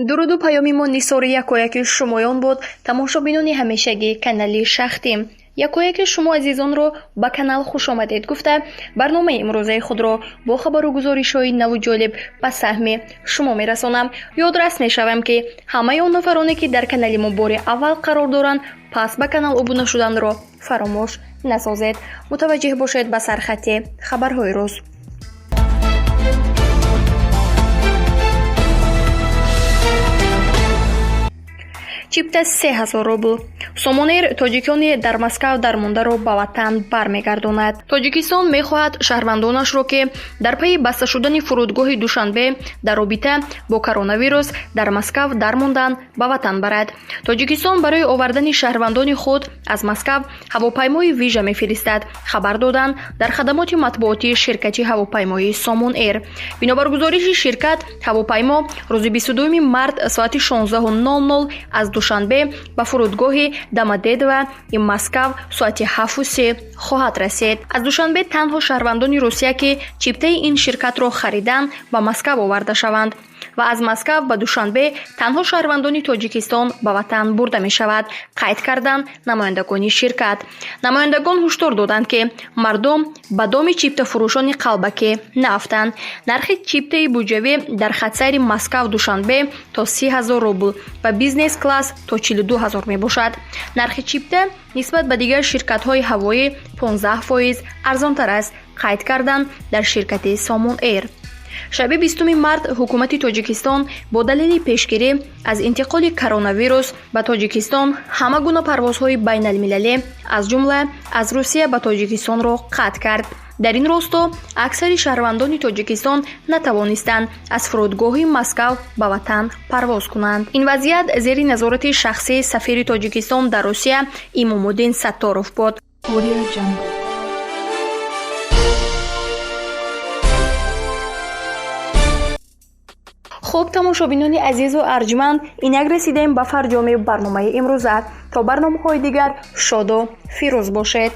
Дуруду паёми мо нисори якояки шумоён буд, тамошобинони ҳамешагии канали Шахтим. Якояки шумо азизонро ба канал хушомадед гуфта, барномаи имрӯзаи худро бо хабару гузоришҳои наву ҷолиб ба саҳми шумо мерасонам. Ёдрас мешавам, ки ҳамаи он нафароне, ки дар канали мо бори аввал қарор доранд, пас ба канал обуна шуданро фаромӯш насозед. Мутаваҷҷеҳ бошед ба сархати хабарҳои рӯз. Чипта 3000 рубл. Сомонэйр тоҷикони дар Москав дармондаро ба ватан бармегардонад. Тоҷикистон мехоҳад шаҳрвандонашро, ки дар пайи баста шудани фурудгоҳи Душанбе дар робита бо коронавирус дар Москав дармонданд, ба ватан барад. Тоҷикистон барои овардани шаҳрвандони худ аз Москав ҳавопаймои вижа мефиристад, хабар доданд дар хадамоти матбуотии ширкати ҳавопаймоии Сомон Эйр. Бинобар гузориши ширкат, ҳавопаймо рӯзи 22 март соати 16:00 аз Душанбе ба фурудгоҳи Домодедово и Москав соати 7:03 хоҳад расид. Аз Душанбе танҳо шаҳрвандони Русия, ки чиптаи ин ширкатро хариданд, ба Москав оварда шаванд ва аз Москав ба Душанбе танҳо шаҳрвандони Тоҷикистон ба ватан бурда мешавад, қайд карданд намояндагони ширкат. Намояндагон ҳушдор доданд, ки мардум ба доми чиптафурӯшони қалбакӣ наафтанд. Нархи чиптаи буҷавӣ дар хатсайри Москав Душанбе то 30 000 рубл ва бизнес класс то 42 000 мебошад. Нархи чипта нисбат ба дигар ширкатҳои ҳавоӣ 15% арзонтар аст, қайд карданд дар ширкати Сомон Эйр. Шаби 20 март ҳукумати Тоҷикистон бо далели пешгирӣ аз интиқоли коронавирус ба Тоҷикистон ҳама гуна парвозҳои байналмилалӣ, аз ҷумла аз Русия ба Тоҷикистонро қатъ кард. Дар ин росто аксари шаҳрвандони Тоҷикистон натавонистанд аз фурудгоҳи Москав ба ватан парвоз кунанд. Ин вазъият зери назорати шахсии сафири Тоҷикистон дар Русия Имомуддин Сатторов буд. Хуб, тамошобинони азизу арҷманд, инак расидем ба фарҷоми барномаи имрӯза. То барномаҳои дигар шоду фирӯз бошед.